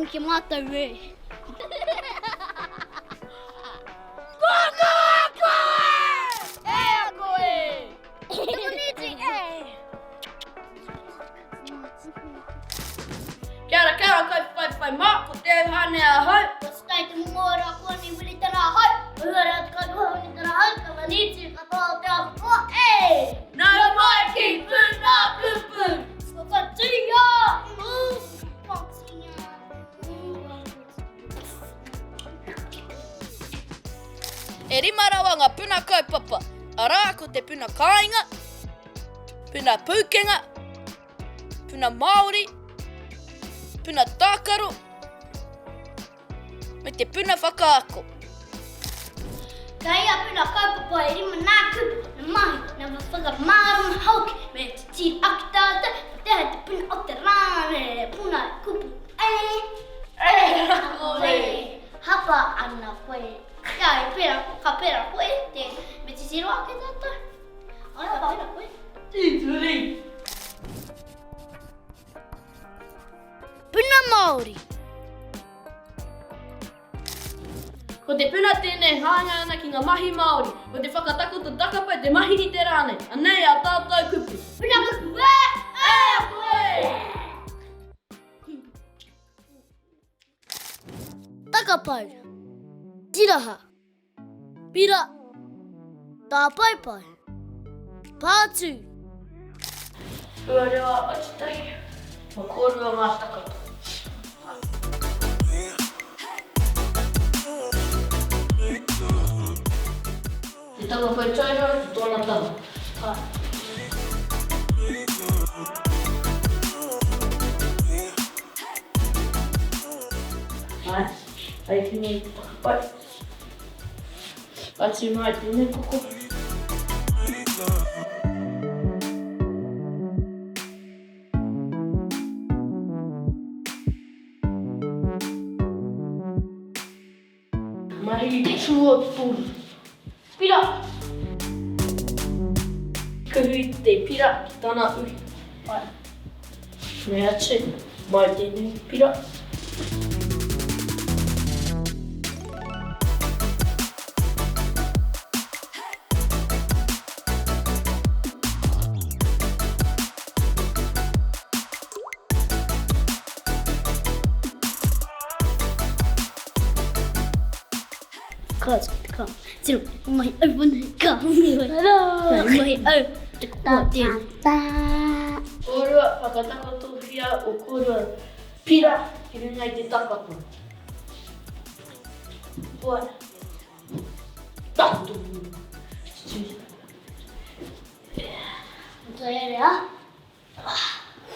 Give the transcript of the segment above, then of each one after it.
ki a mātou e. Kia ora, kia ora koutou whai mā, ko Te Auhane ahau. Ko Stai te Mongora Koni Wiritana ahau. Ko Huara te Kaikoha Wiritana ahau, ka Maniti katoa o te ao katoa, e! Nau mai ki Puna Kupu! Whakatia! E rima rawa ngā puna kaupapa, arā ko te puna kāinga, puna pūkenga, puna Māori, puna tākaro, me te puna whakaako. Kei a puna kaupapa e rima nā kupu, nā mahi, nā whakamārama hoki, me te tiro ake tātou, ko te aha te puna o te rā, me puna kupu e, e, koe, hapa ana koe. Kia e pera, ka pera koe, te, me titiro ake tātou. Ai, ka pera koe. Titiri! Puna Māori. Ko te puna tēnei hāngai ana ki ngā mahi Māori, ko te whakatakoto takapau te mahi i te rā nei. Anei ā tātou kupu. Puna kupu e, e koe! Takapau. Tiraha. Pira. Tāpaepae. Pātū. Huarewa Atutahi, ma kōrua ngā takato. Te takapau tauroa ki tōna taha. Āe, hei tēnei te takapau. Atu mai tēnei koko. Mahi tuatoru. Pira! Kuhu i te pira ki tana uhi. Pai. Me atu, mai tēnei pira. Ka, ka, tino, mahi au wani, ka, mahi au, te koa te. Kōrua, whakatakotohia o kōrua pira ki runga i te takato. Koa, takoto. Rea.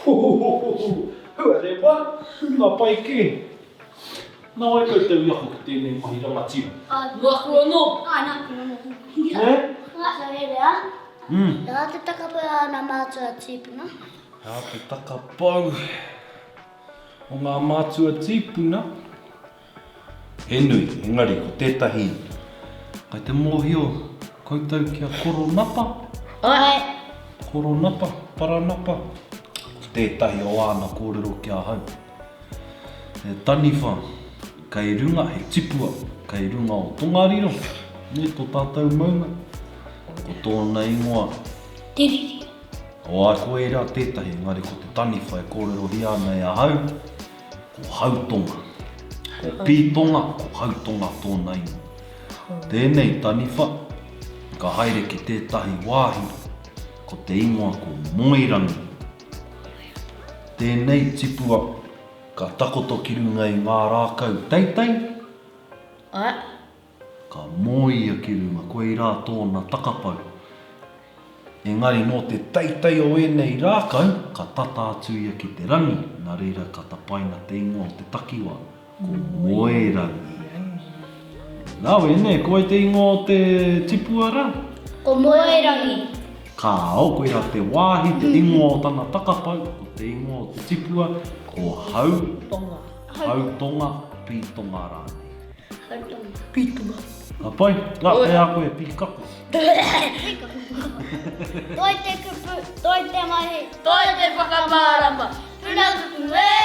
Hua re pa, ka pai kē. Nā wai koutou i ako ki tēnei mahi rangatira? Nāku anō. Ā, nāku anō. Nē? Rea, he aha te takapau a ngā mātua tīpuna? He aha te takapau o ngā mātua tīpuna? He nui, engari ko tētahi, kai te mōhio koutou ki a Koro Napa? Āe. Koro Napa, Para Napa? Ko tētahi o āna kōrero ki ahau. He taniwha kei runga, he tipua kei runga o Tongariro, nē, tō tātou maunga. Ko tōna ingoa. Te Riri. O āe, koirā tētahi, engari ko te taniwha e kōrerohia ana e ahau, Ko Hautonga. Ko Pītonga, ko Hautonga tōna ingoa. Tēnei taniwha, ka haere ki tētahi wāhi, ko te ingoa ko Moerangi. Tēnei tipua, ka takoto ki runga i ngā rākau teitei, Ka moe ia ki runga, koirā tōna takapau. Engari nō te teitei o ēnei rākau, ka tata atu ia ki te rangi, nā reira ka tapaina te ingoa o te takiwā, ko Moerangi. Rawe, nē, ko wai te ingoa o te tipua rā? Ko Moerangi. Kāo, koirā te wāhi, te ingoa o tana takapau, ko te ingoa o te tipua, ko Hau, Hautonga, Pītonga rānei. Pītonga. Ka pai. Nā, kei a koe, pīkako. Toi te kupu, toi te mahi. Toi te whakamārama. Puna kupu e!